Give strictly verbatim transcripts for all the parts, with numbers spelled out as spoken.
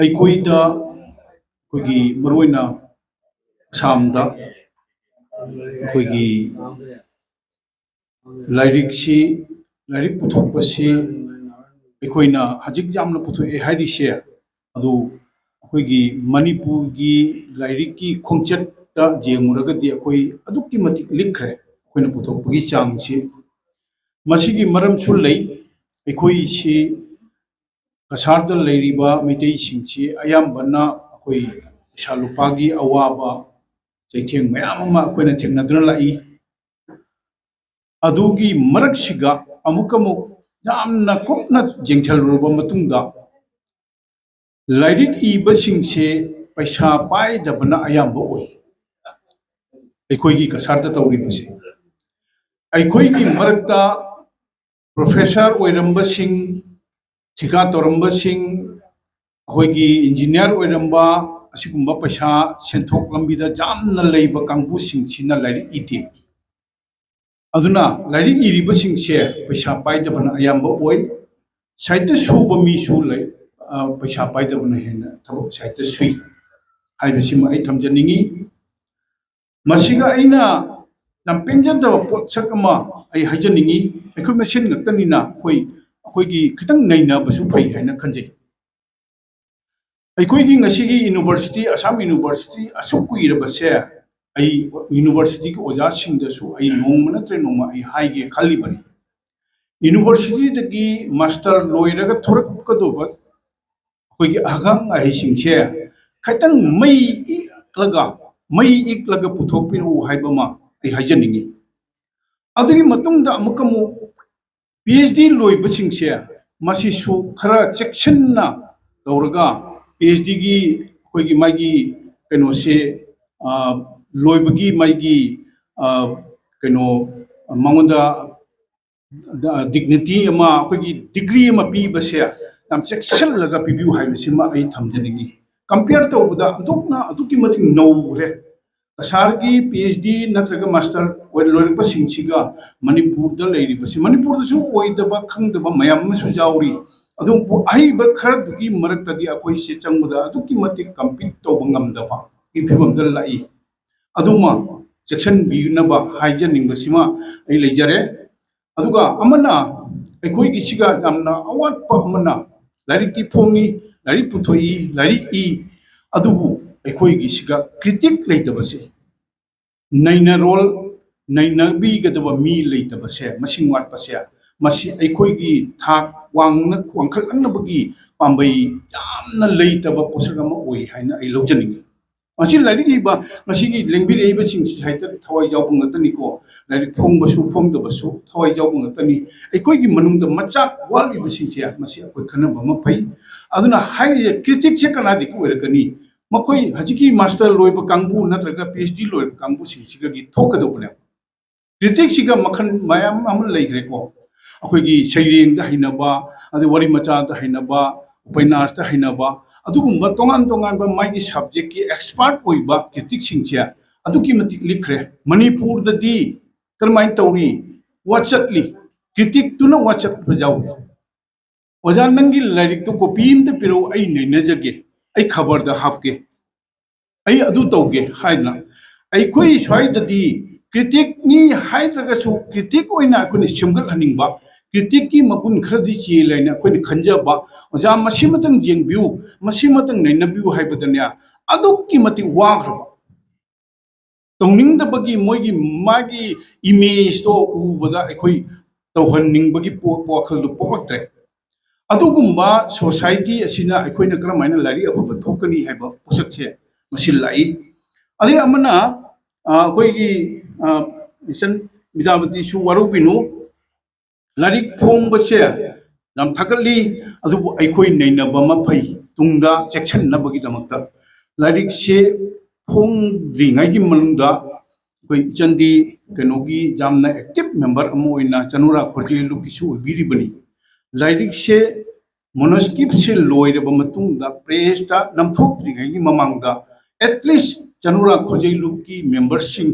ꯑꯩꯈꯣꯏꯗ, ꯑꯩꯈꯣꯏꯒꯤ ꯃꯔꯨꯑꯣꯏꯅ ꯑꯁꯥꯝꯗ ꯑꯩꯈꯣꯏꯒꯤ ꯂꯥꯏꯔꯤꯛꯁꯤ, ꯂꯥꯏꯔꯤꯛ ꯄꯨꯊꯣꯛꯄꯁꯤ ꯑꯩꯈꯣꯏꯅ ꯍꯧꯖꯤꯛ ꯌꯥꯝꯅ ꯄꯨꯊꯣꯛꯑꯦ ꯍꯥꯏꯔꯤꯁꯦ, ꯑꯗꯨ ꯑꯩꯈꯣꯏꯒꯤ ꯃꯅꯤꯄꯨꯔꯒꯤ ꯂꯥꯏꯔꯤꯛꯀꯤ ꯈꯣꯡꯆꯠꯇ ꯌꯦꯡꯉꯨꯔꯒꯗꯤ ꯑꯩꯈꯣꯏ ꯑꯗꯨꯛꯀꯤ ꯃꯇꯤꯛ ꯂꯤꯛꯈ꯭ꯔꯦ ꯑꯩꯈꯣꯏꯅ ꯄꯨꯊꯣꯛꯄꯒꯤ ꯆꯥꯡꯁꯤ꯫ ꯃꯁꯤꯒꯤ ꯃꯔꯝꯁꯨ ꯂꯩ꯫ ꯑꯩꯈꯣꯏꯁꯤ ꯀꯁꯥꯔꯗ ꯂꯩꯔꯤꯕ ꯃꯩꯇꯩꯁꯤꯡꯁꯤ ꯑꯌꯥꯝꯕꯅ ꯑꯩꯈꯣꯏ ꯄꯩꯁꯥ ꯂꯨꯄꯥꯒꯤ ꯑꯋꯥꯕ ꯆꯩꯊꯦꯡ ꯃꯌꯥꯝ ꯑꯃ ꯑꯩꯈꯣꯏꯅ ꯊꯦꯡꯅꯗꯨꯅ ꯂꯥꯛꯏ꯫ ꯑꯗꯨꯒꯤ ꯃꯔꯛꯁꯤꯒ ꯑꯃꯨꯛ ꯑꯃꯨꯛ ꯌꯥꯝꯅ ꯀꯨꯞꯅ ꯌꯦꯡꯁꯤꯜꯂꯨꯔꯕ ꯃꯇꯨꯡꯗ, ꯂꯥꯏꯔꯤꯛ ꯏꯕꯁꯤꯡꯁꯦ ꯄꯩꯁꯥ ꯄꯥꯏꯗꯕꯅ ꯑꯌꯥꯝꯕ ꯑꯣꯏ꯫ ꯑꯩꯈꯣꯏꯒꯤ ꯀꯁꯥꯔꯗ ꯇꯧꯔꯤꯕꯁꯦ, ꯑꯩꯈꯣꯏꯒꯤ ꯃꯔꯛꯇ ꯄ꯭ꯔꯣꯐꯦꯁꯔ ꯑꯣꯏꯔꯝꯕꯁꯤꯡ, ꯊꯤꯀꯥ ꯇꯧꯔꯝꯕꯁꯤꯡ, ꯑꯩꯈꯣꯏꯒꯤ ꯏꯟꯖꯤꯅꯤꯌꯥꯔ ꯑꯣꯏꯔꯝꯕ, ꯑꯁꯤꯒꯨꯝꯕ ꯄꯩꯁꯥ ꯁꯦꯟꯊꯣꯛ ꯂꯝꯕꯤꯗ ꯌꯥꯝꯅ ꯂꯩꯕ ꯀꯥꯡꯕꯨꯁꯤꯡꯁꯤꯅ ꯂꯥꯏꯔꯤꯛ ꯏꯗꯦ꯫ ꯑꯗꯨꯅ ꯂꯥꯏꯔꯤꯛ ꯏꯔꯤꯕꯁꯤꯡꯁꯦ ꯄꯩꯁꯥ ꯄꯥꯏꯗꯕꯅ ꯑꯌꯥꯝꯕ ꯑꯣꯏ꯫ ꯁꯥꯍꯤꯇ꯭ꯌ ꯁꯨꯕ ꯃꯤꯁꯨ ꯂꯩ, ꯑ, ꯄꯩꯁꯥ ꯄꯥꯏꯗꯕꯅ ꯍꯦꯟꯅ ꯊꯕꯛ ꯁꯥꯍꯤꯇ꯭ꯌ ꯁꯨꯏ ꯍꯥꯏꯕꯁꯤꯃ ꯑꯩ ꯊꯝꯖꯅꯤꯡꯉꯤ꯫ ꯃꯁꯤꯒ ꯑꯩꯅ ꯌꯥꯝ ꯄꯦꯟꯖꯗꯕ ꯄꯣꯠꯁꯛ ꯑꯃ ꯑꯩ ꯍꯥꯏꯖꯅꯤꯡꯉꯤ꯫ ꯑꯩꯈꯣꯏ ꯃꯁꯦꯟ ꯉꯛꯇꯅꯤꯅ ꯑꯩꯈꯣꯏ, ꯑꯩꯈꯣꯏꯒꯤ ꯈꯤꯇꯪ ꯅꯩꯅꯕꯁꯨ ꯐꯩ ꯍꯥꯏꯅ ꯈꯟꯖꯩ꯫ ꯑꯩꯈꯣꯏꯒꯤ ꯉꯁꯤꯒꯤ ꯌꯨꯅꯤꯚꯔꯁꯤꯇꯤ, ꯑꯁꯥꯝ ꯌꯨꯅꯤꯚꯔꯁꯤꯇꯤ ꯑꯁꯨꯛ ꯀꯨꯏꯔꯕꯁꯦ, ꯑꯩ ꯌꯨꯅꯤꯚꯔꯁꯤꯇꯤꯒꯤ ꯑꯣꯖꯥꯁꯤꯡꯗꯁꯨ ꯑꯩ ꯅꯣꯡꯃ ꯅꯠꯇ꯭ꯔ ꯅꯣꯡꯃ ꯑꯩ ꯍꯥꯏꯒꯦ ꯈꯜꯂꯤꯕꯅꯤ꯫ ꯌꯨꯅꯤꯚꯔꯁꯤꯇꯤꯗꯒꯤ ꯃꯥꯁꯇꯔ ꯂꯣꯏꯔꯒ ꯊꯣꯔꯛꯀꯗꯧꯕ ꯑꯩꯈꯣꯏꯒꯤ ꯑꯈꯪ ꯑꯍꯩꯁꯤꯡꯁꯦ ꯈꯤꯇꯪ ꯃꯩ ꯏꯛꯂꯒ, ꯃꯩ ꯏꯛꯂꯒ ꯄꯨꯊꯣꯛꯄꯤꯔꯛꯎ ꯍꯥꯏꯕ ꯑꯃ ꯑꯩ ꯍꯥꯏꯖꯅꯤꯡꯉꯤ꯫ ꯑꯗꯨꯒꯤ ꯃꯇꯨꯡꯗ ꯑꯃꯨꯛꯀ ꯑꯃꯨꯛ ꯄꯤ ꯑꯩꯆ ꯗꯤ ꯂꯣꯏꯕꯁꯤꯡꯁꯦ ꯃꯁꯤꯁꯨ ꯈꯔ ꯆꯦꯛꯁꯤꯟꯅ ꯇꯧꯔꯒ, ꯄꯤ ꯑꯩꯆ ꯗꯤꯒꯤ ꯑꯩꯈꯣꯏꯒꯤ ꯃꯥꯒꯤ ꯀꯩꯅꯣꯁꯦ, ꯑ, ꯂꯣꯏꯕꯒꯤ ꯃꯥꯒꯤ, ꯑ, ꯀꯩꯅꯣ, ꯃꯉꯣꯟꯗ ꯗꯤꯒꯅꯤꯇꯤ ꯑꯃ, ꯑꯩꯈꯣꯏꯒꯤ ꯗꯤꯒ꯭ꯔꯤ ꯑꯃ ꯄꯤꯕꯁꯦ ꯌꯥꯝ ꯆꯦꯛꯁꯤꯜꯂꯒ ꯄꯤꯕꯤꯌꯨ ꯍꯥꯏꯕꯁꯤꯃ ꯑꯩ ꯊꯝꯖꯅꯤꯡꯉꯤ꯫ ꯀꯝꯄꯤꯌꯔ ꯇꯧꯕꯗ ꯑꯣꯟꯊꯣꯛꯅ ꯑꯗꯨꯛꯀꯤ ꯃꯇꯤꯛ ꯅꯧꯈ꯭ꯔꯦ꯫ ꯀꯁꯥꯔꯒꯤ ꯄꯤ ꯑꯩꯆ ꯗꯤ ꯅꯠꯇ꯭ꯔꯒ ꯃꯥꯁꯇꯔ ꯑꯣꯏ-, ꯂꯣꯏꯔꯛꯄꯁꯤꯡꯁꯤꯒ ꯃꯅꯤꯄꯨꯔꯗ ꯂꯩꯔꯤꯕꯁꯤ, ꯃꯅꯤꯄꯨꯔꯗꯁꯨ ꯑꯣꯏꯗꯕ ꯈꯪꯗꯕ ꯃꯌꯥꯝ ꯑꯃꯁꯨ ꯌꯥꯎꯔꯤ꯫ ꯑꯗꯨꯕꯨ ꯑꯍꯩꯕ ꯈꯔꯗꯨꯒꯤ ꯃꯔꯛꯇꯗꯤ ꯑꯩꯈꯣꯏꯁꯦ ꯆꯪꯕꯗ ꯑꯗꯨꯛꯀꯤ ꯃꯇꯤꯛ ꯀꯝꯄꯤꯠ ꯇꯧꯕ ꯉꯝꯗꯕꯒꯤ ꯐꯤꯕꯝꯗ ꯂꯥꯛꯏ꯫ ꯑꯗꯨꯃ ꯆꯦꯛꯁꯤꯟꯕꯤꯅꯕ ꯍꯥꯏꯖꯅꯤꯡꯕꯁꯤꯃ ꯑꯩ ꯂꯩꯖꯔꯦ꯫ ꯑꯗꯨꯒ ꯑꯃꯅ, ꯑꯩꯈꯣꯏꯒꯤꯁꯤꯒ ꯌꯥꯝꯅ ꯑꯋꯥꯠꯄ ꯑꯃꯅ, ꯂꯥꯏꯔꯤꯛꯇꯤ ꯐꯣꯡꯉꯤ, ꯂꯥꯏꯔꯤꯛ ꯄꯨꯊꯣꯛꯏ, ꯂꯥꯏꯔꯤꯛ ꯏ, ꯑꯗꯨꯕꯨ ꯑꯩꯈꯣꯏꯒꯤꯁꯤꯒ ꯀ꯭ꯔꯤꯇꯤꯛ ꯂꯩꯇꯕꯁꯦ, ꯅꯩꯅꯔꯣꯜ, ꯅꯩꯅꯕꯤꯒꯗꯕ ꯃꯤ ꯂꯩꯇꯕꯁꯦ, ꯃꯁꯤꯡ ꯋꯥꯠꯄꯁꯦ, ꯃꯁꯤ ꯑꯩꯈꯣꯏꯒꯤ ꯊꯥꯛ ꯋꯥꯡꯅ ꯋꯥꯡꯈꯠꯂꯛꯅꯕꯒꯤ ꯄꯥꯝꯕꯩ ꯌꯥꯝꯅ ꯂꯩꯇꯕ ꯄꯣꯠꯁꯛ ꯑꯃ ꯑꯣꯏ ꯍꯥꯏꯅ ꯑꯩ ꯂꯧꯖꯅꯤꯡꯉꯤ꯫ ꯃꯁꯤ ꯂꯥꯏꯔꯤꯛ ꯏꯕ, ꯉꯁꯤꯒꯤ ꯂꯦꯡꯕꯤꯔꯛꯏꯕꯁꯤꯡꯁꯤ ꯍꯥꯏꯗ ꯊꯋꯥꯏ ꯌꯥꯎꯕ ꯉꯥꯛꯇꯅꯤꯀꯣ꯫ ꯂꯥꯏꯔꯤꯛ ꯐꯣꯡꯕꯁꯨ ꯐꯣꯡꯗꯕꯁꯨ ꯊꯋꯥꯏ ꯌꯥꯎꯕ ꯉꯥꯛꯇꯅꯤ꯫ ꯑꯩꯈꯣꯏꯒꯤ ꯃꯅꯨꯡꯗ ꯃꯆꯥꯛ ꯋꯥꯠꯂꯤꯕꯁꯤꯡꯁꯦ ꯃꯁꯤ ꯑꯩꯈꯣꯏ ꯈꯟꯅꯕ ꯑꯃ ꯐꯩ꯫ ꯑꯗꯨꯅ ꯍꯥꯏꯔꯤꯁꯦ, ꯀ꯭ꯔꯤꯇꯤꯛꯁꯦ ꯀꯅꯥꯗꯒꯤ ꯑꯣꯏꯔꯛꯀꯅꯤ? ꯃꯈꯣꯏ ꯍꯧꯖꯤꯛꯀꯤ ꯃꯥꯁꯇꯔ ꯂꯣꯏꯕ ꯀꯥꯡꯕꯨ ꯅꯠꯇ꯭ꯔꯒ ꯄꯤ ꯑꯩꯆ ꯗꯤ ꯂꯣꯏꯕ ꯀꯥꯡꯕꯨꯁꯤꯡꯁꯤꯒꯗꯤ ꯊꯣꯛꯀꯗꯧꯕꯅꯦꯕ꯫ ꯀ꯭ꯔꯤꯇꯤꯛꯁꯤꯒ ꯃꯈꯜ ꯃꯌꯥꯝ ꯑꯃ ꯂꯩꯈ꯭ꯔꯦꯀꯣ꯫ ꯑꯩꯈꯣꯏꯒꯤ ꯁꯩꯔꯦꯡꯗ ꯍꯩꯅꯕ, ꯑꯗꯩ ꯋꯥꯔꯤ ꯃꯆꯥꯗ ꯍꯩꯅꯕ, ꯎꯄꯟꯌꯥꯁꯇ ꯍꯩꯅꯕ, ꯑꯗꯨꯒꯨꯝꯕ ꯇꯣꯉꯥꯟ ꯇꯣꯉꯥꯟꯕ ꯃꯥꯒꯤ ꯁꯕꯖꯦꯛꯀꯤ ꯑꯦꯛꯁꯄꯥꯔꯠ ꯑꯣꯏꯕ ꯀ꯭ꯔꯤꯇꯤꯛꯁꯤꯡꯁꯦ ꯑꯗꯨꯛꯀꯤ ꯃꯇꯤꯛ ꯂꯤꯛꯈ꯭ꯔꯦ꯫ ꯃꯅꯤꯄꯨꯔꯗꯗꯤ ꯀꯔꯝꯍꯥꯏꯅ ꯇꯧꯔꯤ? ꯋꯥꯆꯠꯂꯤ꯫ ꯀ꯭ꯔꯤꯇꯤꯛꯇꯨꯅ ꯋꯥꯆꯠꯄ ꯌꯥꯎꯏ꯫ "ꯑꯣꯖꯥ, ꯅꯪꯒꯤ ꯂꯥꯏꯔꯤꯛꯇꯨ ꯀꯣꯄꯤ ꯑꯝꯇ ꯄꯤꯔꯛꯎ, ꯑꯩ ꯅꯩꯅꯖꯒꯦ, ꯑꯩ ꯈꯕꯔꯗ ꯍꯥꯞꯀꯦ, ꯑꯩ ꯑꯗꯨ ꯇꯧꯒꯦ" ꯍꯥꯏꯗꯅ꯫ ꯑꯩꯈꯣꯏ ꯁ꯭ꯋꯥꯏꯗꯗꯤ ꯀ꯭ꯔꯤꯇꯤꯛꯅꯤ ꯍꯥꯏꯗ꯭ꯔꯒꯁꯨ, ꯀ꯭ꯔꯤꯇꯤꯛ ꯑꯣꯏꯅ ꯑꯩꯈꯣꯏꯅ ꯁꯦꯝꯒꯠꯍꯟꯅꯤꯡꯕ, ꯀ꯭ꯔꯤꯇꯤꯛꯀꯤ ꯃꯒꯨꯟ ꯈꯔꯗꯤ ꯆꯦꯜꯂꯦ ꯍꯥꯏꯅ ꯑꯩꯈꯣꯏꯅ ꯈꯟꯖꯕ, "ꯑꯣꯖꯥ, ꯃꯁꯤꯃꯇꯪ ꯌꯦꯡꯕꯤꯌꯨ, ꯃꯁꯤꯃꯇꯪ ꯅꯩꯅꯕꯤꯌꯨ" ꯍꯥꯏꯕꯗꯅꯦ, ꯑꯗꯨꯛꯀꯤ ꯃꯇꯤꯛ ꯋꯥꯈ꯭ꯔꯕ꯫ ꯇꯧꯅꯤꯡꯗꯕꯒꯤ, ꯃꯣꯏꯒꯤ, ꯃꯥꯒꯤ ꯏꯃꯦꯖꯇꯣ ꯎꯕꯗ ꯑꯩꯈꯣꯏ ꯇꯧꯍꯟꯅꯤꯡꯕꯒꯤ ꯄꯣ-, ꯋꯥꯈꯜꯗꯣ ꯄꯣꯛꯂꯛꯇ꯭ꯔꯦ꯫ ꯑꯗꯨꯒꯨꯝꯕ ꯁꯣꯁꯥꯏꯇꯤ ꯑꯁꯤꯅ ꯑꯩꯈꯣꯏꯅ ꯀꯔꯝꯍꯥꯏꯅ ꯂꯥꯏꯔꯤꯛ ꯑꯐꯕ ꯊꯣꯛꯀꯅꯤ ꯍꯥꯏꯕ ꯄꯣꯠꯁꯛꯁꯦ ꯃꯁꯤ ꯂꯥꯛꯏ꯫ ꯑꯗꯩ ꯑꯃꯅ, ꯑ, ꯑꯩꯈꯣꯏꯒꯤ, ꯑ, ꯏꯆꯟ ꯕꯤꯗ꯭ꯌꯥꯄꯇꯤꯁꯨ ꯋꯥꯔꯧꯕꯤꯅꯨ, ꯂꯥꯏꯔꯤꯛ ꯐꯣꯡꯕꯁꯦ ꯌꯥꯝ ꯊꯥꯒꯠꯂꯤ, ꯑꯗꯨꯕꯨ ꯑꯩꯈꯣꯏ ꯅꯩꯅꯕ ꯑꯃ ꯐꯩ, ꯇꯨꯡꯗ ꯆꯦꯛꯁꯤꯟꯅꯕꯒꯤꯗꯃꯛꯇ꯫ ꯂꯥꯏꯔꯤꯛꯁꯦ ꯐꯣꯡꯗ꯭ꯔꯤꯉꯩꯒꯤ ꯃꯅꯨꯡꯗ ꯑꯩꯈꯣꯏ ꯏꯆꯟꯗꯤ ꯀꯩꯅꯣꯒꯤ ꯌꯥꯝꯅ ꯑꯦꯛꯇꯤꯚ ꯃꯦꯝꯕꯔ ꯑꯃ ꯑꯣꯏꯅ ꯆꯅꯨꯔꯥ ꯈꯣꯔꯖꯦ ꯂꯨꯞꯀꯤꯁꯨ ꯑꯣꯏꯕꯤꯔꯤꯕꯅꯤ꯫ ꯂꯥꯏꯔꯤꯛꯁꯦ, ꯃꯣꯅꯣꯁꯀ꯭ꯔꯤꯞꯁꯦ ꯂꯣꯏꯔꯕ ꯃꯇꯨꯡꯗ, ꯄ꯭ꯔꯦꯁꯇ ꯅꯝꯊꯣꯛꯇ꯭ꯔꯤꯉꯩꯒꯤ ꯃꯃꯥꯡꯗ, ꯑꯦꯠꯂꯤꯁ ꯆꯅꯨꯔꯥ ꯈꯣꯔꯖꯦ ꯂꯨꯞꯀꯤ ꯃꯦꯝꯕꯔꯁꯤꯡ,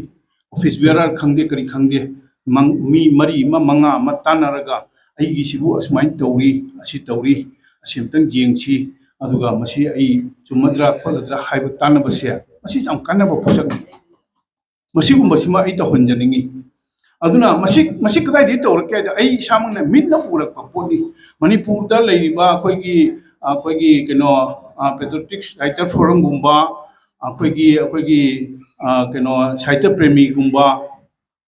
ꯑꯣꯐꯤꯁ ꯕꯤꯌꯥꯔꯔ ꯈꯪꯗꯦ, ꯀꯔꯤ ꯈꯪꯗꯦ, ꯃꯪ-, ꯃꯤ ꯃꯔꯤ ꯑꯃ, ꯃꯉꯥ ꯑꯃ ꯇꯥꯟꯅꯔꯒ ꯑꯩꯒꯤꯁꯤꯕꯨ ꯑꯁꯨꯃꯥꯏꯅ ꯇꯧꯔꯤ, ꯑꯁꯤ ꯇꯧꯔꯤ, ꯑꯁꯤ ꯑꯝꯇꯪ ꯌꯦꯡꯁꯤ, ꯑꯗꯨꯒ ꯃꯁꯤ ꯑꯩ ꯆꯨꯝꯃꯗ꯭ꯔꯥ ꯈꯣꯠꯂꯗ꯭ꯔꯥ ꯍꯥꯏꯕ ꯇꯥꯟꯅꯕꯁꯦ, ꯃꯁꯤ ꯌꯥꯝ ꯀꯥꯟꯅꯕ ꯄꯣꯠꯁꯛꯅꯤ꯫ ꯃꯁꯤꯒꯨꯝꯕꯁꯤꯃ ꯑꯩ ꯇꯧꯍꯟꯖꯅꯤꯡꯉꯤ꯫ ꯑꯗꯨꯅ ꯃꯁꯤ, ꯃꯁꯤ ꯀꯗꯥꯏꯗꯒꯤ ꯇꯧꯔꯛꯀꯦ ꯍꯥꯏꯗ, ꯑꯩ ꯏꯁꯥꯃꯛꯅ ꯃꯤꯠꯅ ꯎꯔꯛꯄ ꯄꯣꯠꯅꯤ꯫ ꯃꯅꯤꯄꯨꯔꯗ ꯂꯩꯔꯤꯕ ꯑꯩꯈꯣꯏꯒꯤ, ꯑꯩꯈꯣꯏꯒꯤ ꯀꯩꯅꯣ, ꯄꯦꯇ꯭ꯔꯣꯇꯤꯛ ꯔꯥꯏꯇꯔ ꯐꯣꯔꯝꯒꯨꯝꯕ, ꯑꯩꯈꯣꯏꯒꯤ, ꯑꯩꯈꯣꯏꯒꯤ ꯀꯩꯅꯣ, ꯁꯥꯍꯤꯇ꯭ꯌ ꯄ꯭ꯔꯦꯃꯤꯒꯨꯝꯕ,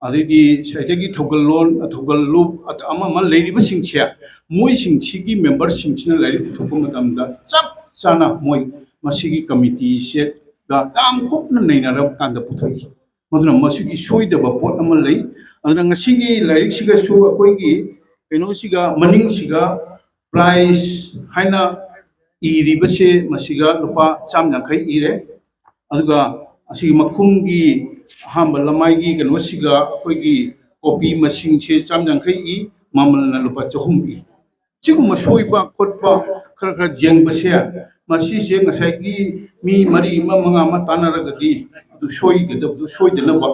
ꯑꯗꯩꯗꯤ ꯁꯥꯍꯤꯇ꯭ꯌꯒꯤ ꯊꯧꯒꯜꯂꯣꯟ, ꯊꯧꯒꯜꯂꯨꯞ, ꯑꯃ ꯑꯃ ꯂꯩꯔꯤꯕꯁꯤꯡꯁꯦ, ꯃꯣꯏꯁꯤꯡꯁꯤꯒꯤ ꯃꯦꯝꯕꯔꯁꯤꯡꯁꯤꯅ ꯂꯥꯏꯔꯤꯛ ꯄꯨꯊꯣꯛꯄ ꯃꯇꯝꯗ ꯆꯞ ꯆꯥꯅ ꯃꯣꯏ ꯃꯁꯤꯒꯤ ꯀꯃꯤꯇꯤꯁꯦꯒ ꯌꯥꯝ ꯀꯨꯞꯅ ꯅꯩꯅꯔꯕ ꯀꯥꯟꯗ ꯄꯨꯊꯣꯛꯏ꯫ ꯃꯗꯨꯅ ꯃꯁꯤꯒꯤ ꯁꯣꯏꯗꯕ ꯄꯣꯠ ꯑꯃ ꯂꯩ꯫ ꯑꯗꯨꯅ ꯉꯁꯤꯒꯤ ꯂꯥꯏꯔꯤꯛꯁꯤꯒꯁꯨ ꯑꯩꯈꯣꯏꯒꯤ ꯀꯩꯅꯣꯁꯤꯒ, ꯃꯅꯤꯡꯁꯤꯒ ꯄ꯭ꯔꯥꯏꯖ ꯍꯥꯏꯅ ꯏꯔꯤꯕꯁꯦ, ꯃꯁꯤꯒ ꯂꯨꯄꯥ ꯆꯥꯝ ꯌꯥꯡꯈꯩ ꯏꯔꯦ꯫ ꯑꯗꯨꯒ ꯑꯁꯤꯒꯤ ꯃꯈꯨꯝꯒꯤ ꯑꯍꯥꯟꯕ ꯂꯃꯥꯏꯒꯤ ꯀꯩꯅꯣꯁꯤꯒ ꯑꯩꯈꯣꯏꯒꯤ ꯀꯣꯄꯤ ꯃꯁꯤꯡꯁꯦ ꯆꯥꯝ ꯌꯥꯡꯈꯩ ꯏ, ꯃꯃꯜꯅ ꯂꯨꯄꯥ ꯆꯍꯨꯝ ꯏ꯫ ꯁꯤꯒꯨꯝꯕ ꯁꯣꯏꯕ ꯈꯣꯠꯄ ꯈꯔ ꯈꯔ ꯌꯦꯡꯕꯁꯦ, ꯃꯁꯤꯁꯦ ꯉꯁꯥꯏꯒꯤ ꯃꯤ ꯃꯔꯤ ꯑꯃ, ꯃꯉꯥ ꯑꯃ ꯇꯥꯟꯅꯔꯒꯗꯤ ꯑꯗꯨ ꯁꯣꯏꯒꯗꯕꯗꯨ ꯁꯣꯏꯗꯅꯕ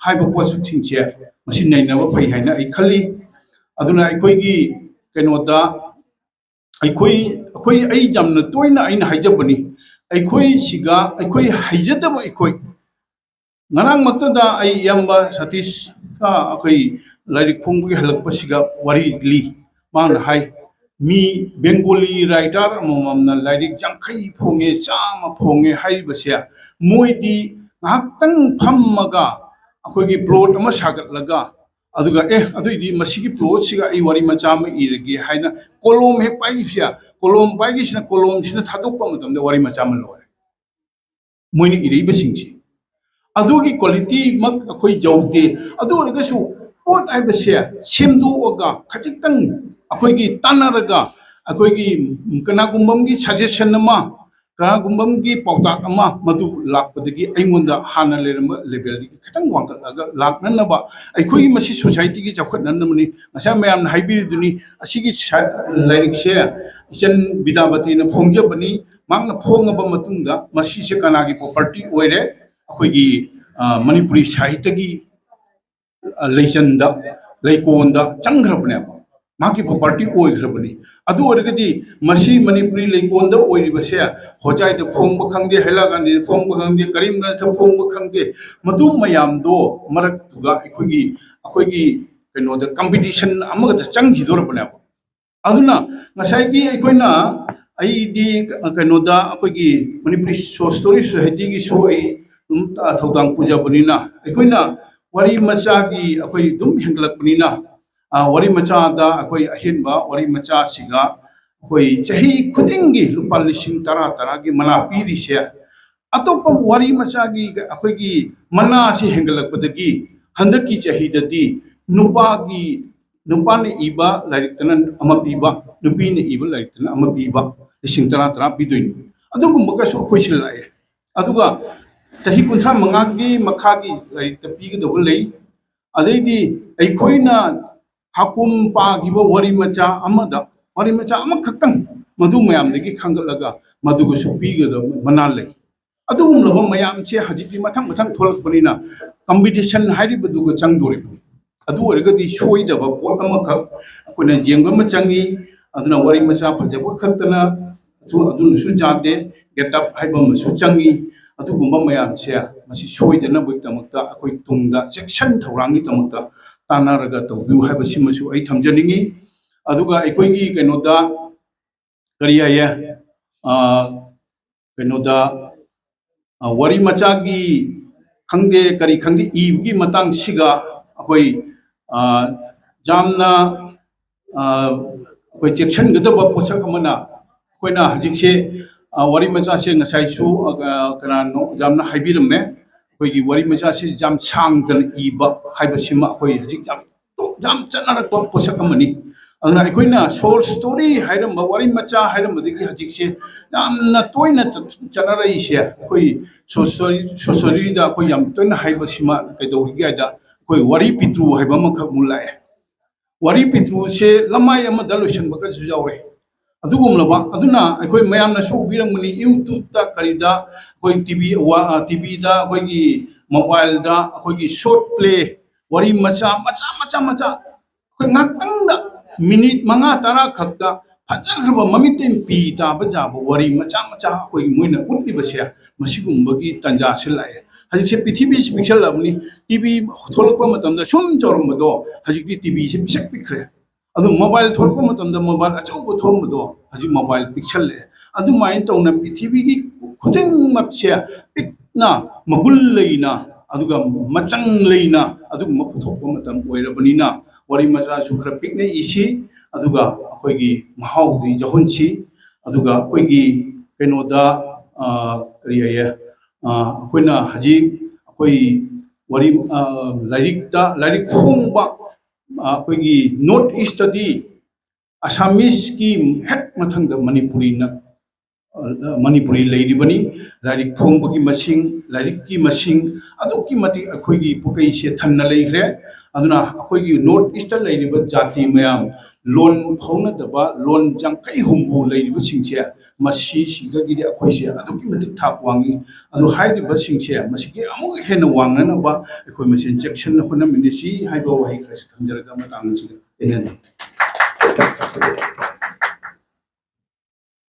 ꯍꯥꯏꯕ ꯄꯣꯠꯁꯛꯁꯤꯡꯁꯦ, ꯃꯁꯤ ꯅꯩꯅꯕ ꯐꯩ ꯍꯥꯏꯅ ꯑꯩ ꯈꯜꯂꯤ꯫ ꯑꯗꯨꯅ ꯑꯩꯈꯣꯏꯒꯤ ꯀꯩꯅꯣꯗ, ꯑꯩꯈꯣꯏ, ꯑꯩꯈꯣꯏ, ꯑꯩ ꯌꯥꯝꯅ ꯇꯣꯏꯅ ꯑꯩꯅ ꯍꯥꯏꯖꯕꯅꯤ, ꯑꯩꯈꯣꯏꯁꯤꯒ, ꯑꯩꯈꯣꯏ ꯍꯩꯖꯗꯕ ꯑꯩꯈꯣꯏ, ꯉꯔꯥꯡꯃꯛꯇꯗ ꯑꯩ ꯏꯌꯥꯝꯕ ꯁꯇꯤꯁꯀ ꯑꯩꯈꯣꯏ ꯂꯥꯏꯔꯤꯛ ꯐꯣꯡꯕꯒꯤ ꯍꯜꯂꯛꯄꯁꯤꯒ ꯋꯥꯔꯤ ꯂꯤ꯫ ꯃꯥꯅ ꯍꯥꯏ, ꯃꯤ ꯕꯦꯡꯒꯣꯂꯤ ꯔꯥꯏꯇꯔ ꯑꯃꯃꯝꯅ ꯂꯥꯏꯔꯤꯛ ꯌꯥꯡꯈꯩ ꯐꯣꯡꯉꯦ, ꯆꯥꯝꯃ ꯐꯣꯡꯉꯦ ꯍꯥꯏꯔꯤꯕꯁꯦ, ꯃꯣꯏꯗꯤ ꯉꯥꯏꯍꯥꯛꯇꯪ ꯐꯝꯃꯒ ꯑꯩꯈꯣꯏꯒꯤ ꯄ꯭ꯂꯣꯠ ꯑꯃ ꯁꯥꯒꯠꯂꯒ, ꯑꯗꯨꯒ, "ꯑꯦ, ꯑꯗꯨꯏꯗꯤ ꯃꯁꯤꯒꯤ ꯄ꯭ꯂꯣꯠꯁꯤꯒ ꯑꯩ ꯋꯥꯔꯤ ꯃꯆꯥ ꯑꯃ ꯏꯔꯒꯦ" ꯍꯥꯏꯅ ꯀꯣꯂꯣꯝ ꯍꯦꯛ ꯄꯥꯏꯈꯤꯕꯁꯦ, ꯀꯣꯂꯣꯝ ꯄꯥꯏꯈꯤꯁꯤꯅ ꯀꯣꯂꯣꯝꯁꯤꯅ ꯊꯥꯗꯣꯛꯄ ꯃꯇꯝꯗ ꯋꯥꯔꯤ ꯃꯆꯥ ꯑꯃ ꯂꯣꯏꯔꯦ꯫ ꯃꯣꯏꯅ ꯏꯔꯛꯏꯕꯁꯤꯡꯁꯦ ꯑꯗꯨꯒꯤ ꯀ꯭ꯋꯥꯂꯤꯇꯤꯃꯛ ꯑꯩꯈꯣꯏ ꯌꯧꯗꯦ꯫ ꯑꯗꯨ ꯑꯣꯏꯔꯒꯁꯨ ꯄꯣꯠ ꯍꯥꯏꯕꯁꯦ ꯁꯦꯝꯗꯣꯛꯑꯒ ꯈꯖꯤꯛꯇꯪ ꯑꯩꯈꯣꯏꯒꯤ ꯇꯥꯟꯅꯔꯒ, ꯑꯩꯈꯣꯏꯒꯤ ꯀꯅꯥꯒꯨꯝꯕ ꯑꯃꯒꯤ ꯁꯖꯦꯁꯟ ꯑꯃ, ꯀꯅꯥꯒꯨꯝꯕ ꯑꯃꯒꯤ ꯄꯥꯎꯇꯥꯛ ꯑꯃ ꯃꯗꯨ ꯂꯥꯛꯄꯗꯒꯤ ꯑꯩꯉꯣꯟꯗ ꯍꯥꯟꯅ ꯂꯩꯔꯝꯕ ꯂꯦꯚꯦꯜꯗꯒꯤ ꯈꯤꯇꯪ ꯋꯥꯡꯈꯠꯂꯒ ꯂꯥꯛꯅꯅꯕ, ꯑꯩꯈꯣꯏꯒꯤ ꯃꯁꯤ ꯁꯣꯁꯥꯏꯇꯤꯒꯤ ꯆꯥꯎꯈꯠꯅꯅꯕꯅꯤ꯫ ꯉꯁꯥꯏ ꯃꯌꯥꯝꯅ ꯍꯥꯏꯕꯤꯔꯤꯗꯨꯅꯤ, ꯑꯁꯤꯒꯤ ꯁ-, ꯂꯥꯏꯔꯤꯛꯁꯦ ꯏꯆꯟ ꯕꯤꯗ꯭ꯌꯥꯄꯇꯤꯅ ꯐꯣꯡꯖꯕꯅꯤ꯫ ꯃꯍꯥꯛꯅ ꯐꯣꯡꯉꯕ ꯃꯇꯨꯡꯗ ꯃꯁꯤꯁꯦ ꯀꯅꯥꯒꯤ ꯄ꯭ꯔꯣꯄꯔꯇꯤ ꯑꯣꯏꯔꯦ? ꯑꯩꯈꯣꯏꯒꯤ, ꯑ, ꯃꯅꯤꯄꯨꯔꯤ ꯁꯥꯍꯤꯇ꯭ꯌꯒꯤ, ꯑ, ꯂꯩꯆꯟꯗ, ꯂꯩꯀꯣꯟꯗ ꯆꯪꯈ꯭ꯔꯕꯅꯦꯕ꯫ ꯃꯍꯥꯛꯀꯤ ꯄ꯭ꯔꯣꯄꯔꯇꯤ ꯑꯣꯏꯈ꯭ꯔꯕꯅꯤ꯫ ꯑꯗꯨ ꯑꯣꯏꯔꯒꯗꯤ ꯃꯁꯤ ꯃꯅꯤꯄꯨꯔꯤ ꯂꯩꯀꯣꯟꯗ ꯑꯣꯏꯔꯤꯕꯁꯦ, ꯍꯣꯖꯥꯏꯗ ꯐꯣꯡꯕ ꯈꯪꯗꯦ, ꯍꯩꯂꯥꯀꯥꯟꯗꯤꯗ ꯐꯣꯡꯕ ꯈꯪꯗꯦ, ꯀꯔꯤꯝꯒꯟꯖꯗ ꯐꯣꯡꯕ ꯈꯪꯗꯦ, ꯃꯗꯨ ꯃꯌꯥꯝꯗꯣ ꯃꯔꯛꯇꯨꯒ ꯑꯩꯈꯣꯏꯒꯤ ꯑꯩꯈꯣꯏꯒꯤ ꯀꯩꯅꯣꯗ ꯀꯝꯄꯤꯇꯤꯁꯟ ꯑꯃꯈꯛꯇ ꯆꯪꯈꯤꯗꯣꯔꯕꯅꯦꯕ꯫ ꯑꯗꯨꯅ ꯉꯁꯥꯏꯒꯤ ꯑꯩꯈꯣꯏꯅ, ꯑꯩꯗꯤ ꯀꯩꯅꯣꯗ ꯑꯩꯈꯣꯏꯒꯤ ꯃꯅꯤꯄꯨꯔꯤ ꯁꯣꯔꯠ ꯁ꯭ꯇꯣꯔꯤ ꯁꯣꯁꯥꯏꯇꯤꯒꯤꯁꯨ ꯑꯩ ꯑꯗꯨꯝ ꯊꯧꯗꯥꯡ ꯄꯨꯖꯕꯅꯤꯅ, ꯑꯩꯈꯣꯏꯅ ꯋꯥꯔꯤ ꯃꯆꯥꯒꯤ ꯑꯩꯈꯣꯏ ꯑꯗꯨꯝ ꯍꯦꯟꯒꯠꯂꯛꯄꯅꯤꯅ, ꯋꯥꯔꯤ ꯃꯆꯥꯗ ꯑꯩꯈꯣꯏ ꯑꯍꯦꯟꯕ ꯋꯥꯔꯤ ꯃꯆꯥꯁꯤꯒ ꯑꯩꯈꯣꯏ ꯆꯍꯤ ꯈꯨꯗꯤꯡꯒꯤ ꯂꯨꯄꯥ ꯂꯤꯁꯤꯡ ꯇꯔꯥ ꯇꯔꯥꯒꯤ ꯃꯅꯥ ꯄꯤꯔꯤꯁꯦ, ꯑꯇꯣꯞꯄ ꯋꯥꯔꯤ ꯃꯆꯥꯒꯤ ꯑꯩꯈꯣꯏꯒꯤ ꯃꯅꯥꯁꯤ ꯍꯦꯟꯒꯠꯂꯛꯄꯗꯒꯤ ꯍꯟꯗꯛꯀꯤ ꯆꯍꯤꯗꯗꯤ ꯅꯨꯄꯥꯒꯤ, ꯅꯨꯄꯥꯅ ꯏꯕ ꯂꯥꯏꯔꯤꯛꯇꯅ ꯑꯃ ꯄꯤꯕ, ꯅꯨꯄꯤꯅ ꯏꯕ ꯂꯥꯏꯔꯤꯛꯇꯅ ꯑꯃ ꯄꯤꯕ, ꯂꯤꯁꯤꯡ ꯇꯔꯥ ꯇꯔꯥ ꯄꯤꯗꯣꯏꯅꯤ꯫ ꯑꯗꯨꯒꯨꯝꯕꯒꯁꯨ ꯑꯩꯈꯣꯏꯁꯤ ꯂꯥꯛꯑꯦ꯫ ꯑꯗꯨꯒ ꯆꯍꯤ ꯀꯨꯟꯊ꯭ꯔꯥ ꯃꯉꯥꯒꯤ ꯃꯈꯥꯒꯤ ꯂꯥꯏꯔꯤꯛꯇ ꯄꯤꯒꯗꯧꯕ ꯂꯩ꯫ ꯑꯗꯩꯗꯤ ꯑꯩꯈꯣꯏꯅ ꯍꯥꯀꯨꯝ ꯄꯥꯈꯤꯕ ꯋꯥꯔꯤ ꯃꯆꯥ ꯑꯃꯗ, ꯋꯥꯔꯤ ꯃꯆꯥ ꯑꯃꯈꯛꯇꯪ ꯃꯗꯨ ꯃꯌꯥꯝꯗꯒꯤ ꯈꯟꯒꯠꯂꯒ ꯃꯗꯨꯒꯁꯨ ꯄꯤꯒꯗꯕ ꯃꯅꯥ ꯂꯩ꯫ ꯑꯗꯨꯒꯨꯝꯂꯕ ꯃꯌꯥꯝꯁꯦ ꯍꯧꯖꯤꯛꯇꯤ ꯃꯊꯪ ꯃꯊꯪ ꯊꯣꯛꯂꯛꯄꯅꯤꯅ ꯀꯝꯄꯤꯇꯤꯁꯟ ꯍꯥꯏꯔꯤꯕꯗꯨꯒ ꯆꯪꯗꯣꯔꯤꯕꯅꯤ꯫ ꯑꯗꯨ ꯑꯣꯏꯔꯒꯗꯤ ꯁꯣꯏꯗꯕ ꯄꯣꯠ ꯑꯃꯈꯛ ꯑꯩꯈꯣꯏꯅ ꯌꯦꯡꯕ ꯑꯃ ꯆꯪꯉꯤ꯫ ꯑꯗꯨꯅ ꯋꯥꯔꯤ ꯃꯆꯥ ꯐꯖꯕ ꯈꯛꯇꯅ ꯑꯗꯨ, ꯑꯗꯨꯅꯁꯨ ꯌꯥꯗꯦ, ꯒꯦꯠ ꯑꯞ ꯍꯥꯏꯕ ꯑꯃꯁꯨ ꯆꯪꯉꯤ꯫ ꯑꯗꯨꯒꯨꯝꯕ ꯃꯌꯥꯝꯁꯦ ꯃꯁꯤ ꯁꯣꯏꯗꯅꯕꯒꯤꯗꯃꯛꯇ ꯑꯩꯈꯣꯏ ꯇꯨꯡꯗ ꯆꯦꯛꯁꯤꯟ ꯊꯧꯔꯥꯡꯒꯤꯗꯃꯛꯇ ꯇꯥꯟꯅꯔꯒ ꯇꯧꯕꯤꯌꯨ ꯍꯥꯏꯕꯁꯤꯃꯁꯨ ꯑꯩ ꯊꯝꯖꯅꯤꯡꯉꯤ꯫ ꯑꯗꯨꯒ ꯑꯩꯈꯣꯏꯒꯤ ꯀꯩꯅꯣꯗ ꯀꯔꯤ ꯍꯥꯏꯌꯦ, ꯑ, ꯀꯩꯅꯣꯗ, ꯑ, ꯋꯥꯔꯤ ꯃꯆꯥꯒꯤ ꯈꯪꯗꯦ, ꯀꯔꯤ ꯈꯪꯗꯦ, ꯏꯕꯒꯤ ꯃꯇꯥꯡꯁꯤꯒ ꯑꯩꯈꯣꯏ, ꯑ, ꯌꯥꯝꯅ, ꯑ, ꯑꯩꯈꯣꯏ ꯆꯦꯛꯁꯤꯟꯒꯗꯕ ꯄꯣꯠꯁꯛ ꯑꯃꯅ, ꯑꯩꯈꯣꯏꯅ ꯍꯧꯖꯤꯛꯁꯦ, ꯑ, ꯋꯥꯔꯤ ꯃꯆꯥꯁꯦ ꯉꯁꯥꯏꯁꯨ, ꯑ, ꯀꯅꯥꯅꯣ ꯌꯥꯝꯅ ꯍꯥꯏꯕꯤꯔꯝꯃꯦ, ꯑꯩꯈꯣꯏꯒꯤ ꯋꯥꯔꯤ ꯃꯆꯥꯁꯤ ꯌꯥꯝ ꯁꯥꯡꯗꯅ ꯏꯕ ꯍꯥꯏꯕꯁꯤꯃ ꯑꯩꯈꯣꯏ ꯍꯧꯖꯤꯛ ꯌꯥꯝ ꯌꯥꯝ ꯆꯠꯅꯔꯛꯄ ꯄꯣꯠꯁꯛ ꯑꯃꯅꯤ꯫ ꯑꯗꯨꯅ ꯑꯩꯈꯣꯏꯅ ꯁꯣꯔꯠ ꯁ꯭ꯇꯣꯔꯤ ꯍꯥꯏꯔꯝꯕ, ꯋꯥꯔꯤ ꯃꯆꯥ ꯍꯥꯏꯔꯝꯕꯗꯒꯤ ꯍꯧꯖꯤꯛꯁꯦ ꯌꯥꯝꯅ ꯇꯣꯏꯅ ꯆꯠꯅꯔꯛꯏꯁꯦ, ꯑꯩꯈꯣꯏ ꯁꯣꯁꯣꯔꯤ-, ꯁꯣꯁꯣꯔꯤꯗ ꯑꯩꯈꯣꯏ ꯌꯥꯝ ꯇꯣꯏꯅ ꯍꯥꯏꯕꯁꯤꯃ ꯀꯩꯗꯧꯔꯤꯒꯦ ꯍꯥꯏꯗ, ꯑꯩꯈꯣꯏ ꯋꯥꯔꯤ ꯄꯤꯇ꯭ꯔꯨ ꯍꯥꯏꯕ ꯑꯃꯈꯛ ꯑꯃꯨꯛ ꯂꯥꯛꯑꯦ꯫ ꯋꯥꯔꯤ ꯄꯤꯇ꯭ꯔꯨꯁꯦ ꯂꯃꯥꯏ ꯑꯃꯗ ꯂꯣꯏꯁꯤꯟꯕꯒꯁꯨ ꯌꯥꯎꯔꯦ꯫ ꯑꯗꯨꯒꯨꯝꯂꯕ, ꯑꯗꯨꯅ ꯑꯩꯈꯣꯏ ꯃꯌꯥꯝꯅꯁꯨ ꯎꯕꯤꯔꯝꯒꯅꯤ, YouTube-ꯇ ꯀꯔꯤꯗ ꯑꯩꯈꯣꯏ ꯇꯤ ꯚꯤ, ꯋꯥ-, ꯑ, ꯇꯤ ꯚꯤꯗ, ꯑꯩꯈꯣꯏꯒꯤ ꯃꯣꯕꯥꯏꯜꯗ ꯑꯩꯈꯣꯏꯒꯤ ꯁꯣꯔꯠ ꯄ꯭ꯂꯦ, ꯋꯥꯔꯤ ꯃꯆꯥ, ꯃꯆꯥ, ꯃꯆꯥ, ꯃꯆꯥ, ꯑꯩꯈꯣꯏ ꯉꯥꯛꯇꯪꯗ ꯃꯤꯅꯤꯠ ꯃꯉꯥ ꯇꯔꯥ ꯈꯛꯇ ꯐꯖꯈ꯭ꯔꯕ ꯃꯃꯤꯠꯇꯩ ꯄꯤ ꯇꯥꯕ ꯌꯥꯕ ꯋꯥꯔꯤ ꯃꯆꯥ ꯃꯆꯥ ꯑꯩꯈꯣꯏꯒꯤ ꯃꯣꯏꯅ ꯎꯠꯂꯤꯕꯁꯦ, ꯃꯁꯤꯒꯨꯝꯕꯒꯤ ꯇꯥꯟꯖꯥꯁꯦ ꯂꯥꯛꯑꯦ꯫ ꯍꯧꯖꯤꯛꯁꯦ ꯄ꯭ꯔꯤꯊꯤꯕꯤꯁꯤ ꯄꯤꯛꯁꯜꯂꯕꯅꯤ꯫ ꯇꯤ ꯚꯤ ꯊꯣꯛꯂꯛꯄ ꯃꯇꯝꯗ ꯁꯨꯝ ꯆꯥꯎꯔꯝꯕꯗꯣ ꯍꯧꯖꯤꯛꯇꯤ ꯇꯤ ꯚꯤꯁꯤ ꯄꯤꯁꯛ ꯄꯤꯛꯈ꯭ꯔꯦ꯫ ꯑꯗꯨ ꯃꯣꯕꯥꯏꯜ ꯊꯣꯛꯂꯛꯄ ꯃꯇꯝꯗ ꯃꯣꯕꯥꯏꯜ ꯑꯆꯧꯕ ꯊꯣꯛꯂꯝꯕꯗꯣ ꯍꯧꯖꯤꯛ ꯃꯣꯕꯥꯏꯜ ꯄꯤꯛꯁꯜꯂꯛꯑꯦ꯫ ꯑꯗꯨꯃꯥꯏꯅ ꯇꯧꯅ ꯄ꯭ꯔꯤꯊꯤꯕꯤꯒꯤ ꯈꯨꯗꯤꯡꯃꯛꯁꯦ ꯄꯤꯛꯅ, ꯃꯒꯨꯟ ꯂꯩꯅ, ꯑꯗꯨꯒ ꯃꯆꯪ ꯂꯩꯅ ꯑꯗꯨꯒꯨꯝꯕ ꯄꯨꯊꯣꯛꯄ ꯃꯇꯝ ꯑꯣꯏꯔꯕꯅꯤꯅ, ꯋꯥꯔꯤ ꯃꯆꯥꯁꯨ ꯈꯔ ꯄꯤꯛꯅ ꯏꯁꯤ, ꯑꯗꯨꯒ ꯑꯩꯈꯣꯏꯒꯤ ꯃꯍꯥꯎꯗꯤ ꯌꯥꯎꯍꯟꯁꯤ꯫ ꯑꯗꯨꯒ ꯑꯩꯈꯣꯏꯒꯤ ꯀꯩꯅꯣꯗ, ꯑ, ꯀꯔꯤ ꯍꯥꯏꯌꯦ, ꯑ, ꯑꯩꯈꯣꯏꯅ ꯍꯧꯖꯤꯛ ꯑꯩꯈꯣꯏ ꯋꯥꯔꯤ, ꯑ, ꯂꯥꯏꯔꯤꯛꯇ, ꯂꯥꯏꯔꯤꯛ ꯐꯣꯡꯕ, ꯑ, ꯑꯩꯈꯣꯏꯒꯤ ꯅꯣꯔꯠ ꯏꯁꯇꯗꯤ ꯑꯁꯥꯃꯤꯁꯀꯤ ꯍꯦꯛ ꯃꯊꯪꯗ ꯃꯅꯤꯄꯨꯔꯤꯅ, ꯑ, ꯃꯅꯤꯄꯨꯔꯤ ꯂꯩꯔꯤꯕꯅꯤ꯫ ꯂꯥꯏꯔꯤꯛ ꯐꯣꯡꯕꯒꯤ ꯃꯁꯤꯡ, ꯂꯥꯏꯔꯤꯛꯀꯤ ꯃꯁꯤꯡ ꯑꯗꯨꯛꯀꯤ ꯃꯇꯤꯛ ꯑꯩꯈꯣꯏꯒꯤ ꯄꯨꯀꯩꯁꯦ ꯊꯟꯅ ꯂꯩꯈ꯭ꯔꯦ꯫ ꯑꯗꯨꯅ ꯑꯩꯈꯣꯏꯒꯤ ꯅꯣꯔꯠ ꯏꯁꯇ ꯂꯩꯔꯤꯕ ꯖꯥꯇꯤ ꯃꯌꯥꯝ, ꯂꯣꯟ ꯐꯥꯎꯅꯗꯕ ꯂꯣꯟ ꯌꯥꯡꯈꯩ ꯍꯨꯝꯐꯨ ꯂꯩꯔꯤꯕꯁꯤꯡꯁꯦ, ꯃꯁꯤꯁꯤꯗꯒꯤꯗꯤ ꯑꯩꯈꯣꯏꯁꯦ ꯑꯗꯨꯛꯀꯤ ꯃꯇꯤꯛ ꯊꯥꯛ ꯋꯥꯡꯉꯤ꯫ ꯑꯗꯨ ꯍꯥꯏꯔꯤꯕꯁꯤꯡꯁꯦ ꯃꯁꯤꯒꯤ ꯑꯃꯨꯛ ꯍꯦꯟꯅ ꯋꯥꯡꯅꯅꯕ ꯑꯩꯈꯣꯏ ꯃꯁꯦꯟ ꯆꯦꯛꯁꯤꯟꯅ ꯍꯣꯠꯅꯃꯤꯟꯅꯁꯤ ꯍꯥꯏꯕ ꯋꯥꯍꯩ ꯈꯔꯁꯨ ꯊꯝꯖꯔꯒ ꯃꯇꯥꯡ ꯑꯁꯤꯗ ꯇꯦꯟꯖꯟꯖꯔꯒꯦ꯫